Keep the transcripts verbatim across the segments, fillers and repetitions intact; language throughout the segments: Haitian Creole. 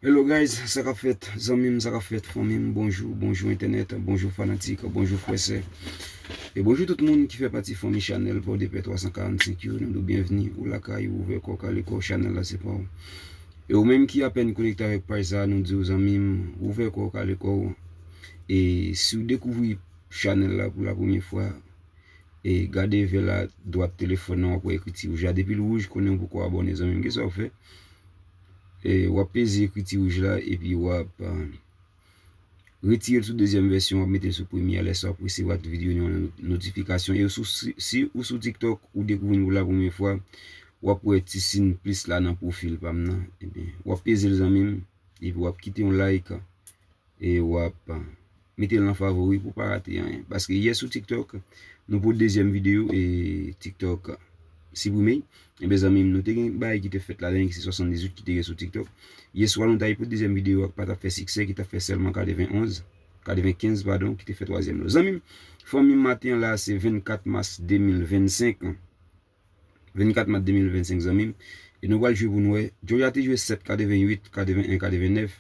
Hello guys, sa k ap fèt? Zanmi m, sa k ap fèt? Fanmi m, bonjou, bonjou entènèt, bonjou fanatik, bonjou frè sè. E bonjou tout moun ki fè pati fanmi chanèl Pòdepè twa san karannsenk yo, nou di w byenvni, ou lakay, ou ouvè kò w, kale kò w, chanèl la se pa w. E ou menm ki apèn konekte avèk paj sa a, nou di w zanmi m, ouvè kò w, kale kò w. E si w dekouvri chanèl la pou la premyè fwa, e gade vè la dwat telefòn nan, w ap wè ekriti wouj la. Depi l wouj, konnen w poko abòne, zanmi m. Kisa w ap fè? E w ap peze ekriti wouj la, epi w ap, ah, retire l sou dezyèm vèsyon, w ap mete l sou premye a. Lè sa, w ap resevwa tout videyo nou an notifikasyon. E sou, si, si ou sou TikTok, ou dekouvri n pou la premyè fwa, w ap wè ti siy plis la nan pwofil pa m nan. Ebyen, w ap peze l, zanmi m, epi w ap kite yon like. E w ap, ah, mete l nan favori pou w pa rate anyen. Paske yè sou TikTok, nou pote dezyèm videyo e TikTok siprime. Ebyen, zanmi m, nou te gen bagay ki te fèt ladan, ki se swasanndizuit ki te gen sou TikTok. Yè swa, nou t al pote dezyèm videyo a ki pa t ap fè siksè, ki t ap fè sèlman katrevenonz, katrevenkenz, padon, ki te fè twazyèm lo. Zanmi m, fanmi m, maten an la, se vennkat mas de mil vennsenk. Vennkat mas de mil vennsenk, zanmi m. E nou pral jwe pou n wè. Georgia te jwe sèt katrevenuit, katreven en, katrevennèf.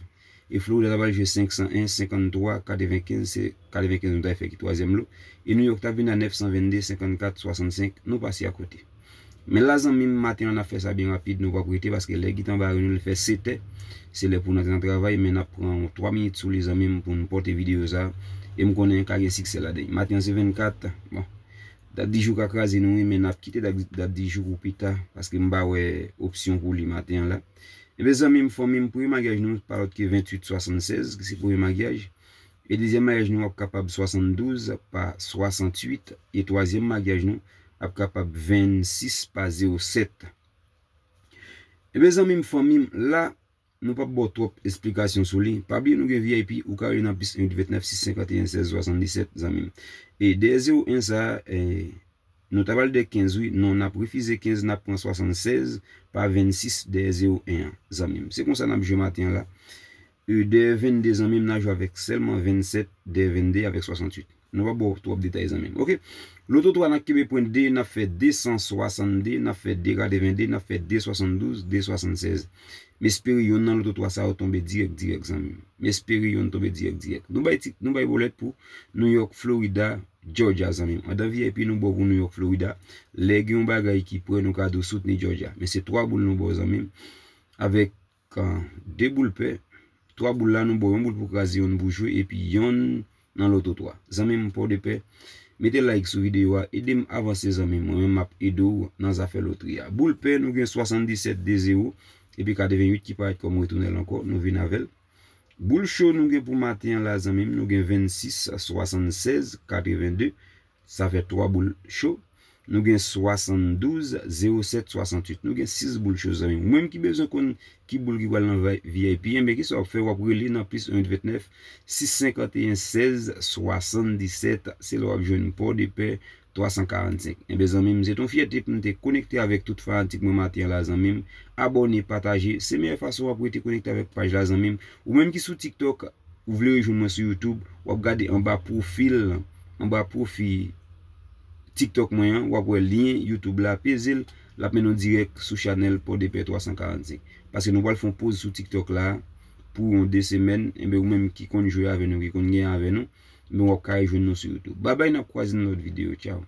E Florida ta pral jwe senk san en, senkanntwa, katrevenkenz, se katrevenkenz nou ta fè ki twazyèm lo. E New York ta vin a nèf san vennde, senkannkat, swasannsenk. Nou pase akote. Men la, zanmi m, maten an, n ap fè sa byen rapid, nou p ap rete, paske lè gentan bare nou, li fè sèt è. Se lè pou n antre nan travay, men n ap pran yon twa minit sou li, zanmi m, pou n pote videyo sa. E m konnen ka gen siksè ladan. Maten an, se vennkat. Bon. Dat di jou ka kraze nou, wi, men n ap kite dat, dat di jou pou pita, paske m pa wè opsyon pou li maten an la. Ebyen, zanmi m, fanmi m, premye maryaj nou pa lòt ke venntuit swasannsèz, ki se premye maryaj. E dezyèm maryaj nou ap kapab swasanndouz pa swasantuit, e twazyèm maryaj nou ap kapab vennsis pa zewo sèt. Ebyen, zanmi m, fanmi m, la, nou p ap ba w twòp esplikasyon sou li. Pa bliye nou gen V I P, ou ka rele nan plis en uit ventnèf sis senkanteyen sèz swasanndisèt, zanmi m. E dèyè zewo en sa a, e, nou ta pral dèyè kenz, wi. Non, n ap refize kenz, n ap pran swasannsèz pa vennsis dèyè zewo en an, zanmi m. Se konsa n ap jwe maten an la. E dèyè vennde, zanmi m, n a jwe avèk sèlman vennsèt dèyè vennde avèk swasantuit. Nou pa ba w twòp detay, zanmi m. Oke. Loto twa, n ap kenbe pwen de, n ap fè de san swasannde, n ap fè de katrevende, n ap fè de swasanndouz, de swasannsèz. M espere yonn nan loto twa sa yo tonbe dirèk, dirèk, zanmi m. M espere yonn tonbe dirèk, dirèk. Nou bay ti, nou bay bolèt pou New York, Florida, Georgia, zanmi m. Andan V I P, nou ba w pou New York, Florida. Lè gen yon bagay ki prè, nou ka di w soutni Georgia. Men se twa boul nou ba w, zanmi m. Avèk, ah, de boul pè. Twa boul la, nou ba w yon boul pou kraze, yonn pou jwe, epi yonn nan loto twa. Zanmi m, Pòdepè, mete like sou videyo a, ede m avanse, zanmi m. Mwen menm, m ap ede w nan zafè lotri a. Boul pè, nou gen swasanndisèt de zewo, epi katrevenuit ki parèt kòm retounèl ankò, nou vin avè l. Boul cho nou gen pou maten an la, zanmi m, nou gen vennsis swasannsèz katrevende, sa fè twa boul cho. Nou gen swasanndouz zewo sèt swasantuit. Nou gen sis boul cho, zanmi m. Ou menm ki bezwen konn ki boul ki pral nan V I P, enben, kisa w ap fè? W ap rele nan plis en uit ventnèf sis senkanteyen sèz swasanndisèt. Se la w ap jwenn Pòdepè twa san karannsenk. Enben, zanmi m, se t on fyète pou m te konekte avèk tout fanatik mwen maten an la, zanmi m. Abòne, pataje. Se meyè fason w ap rete konekte avèk paj la, zanmi m. Ou menm ki sou TikTok, ou vle rejwenn mwen sou YouTube, w ap gade anba pwofil, anba pwofi TikTok mwen an, w ap wè lyen YouTube la, peze l, l ap mennen w dirèk sou chanèl Pòdepè twa san karannsenk. Paske nou pral fè yon poz sou TikTok la pou yon de semèn, enben, ou menm ki konn jwe avè nou, ki konn gen avè nou, enben, w ap ka rejwenn nou sou YouTube. Babay, n ap kwaze nan lòt videyo. Tchaw.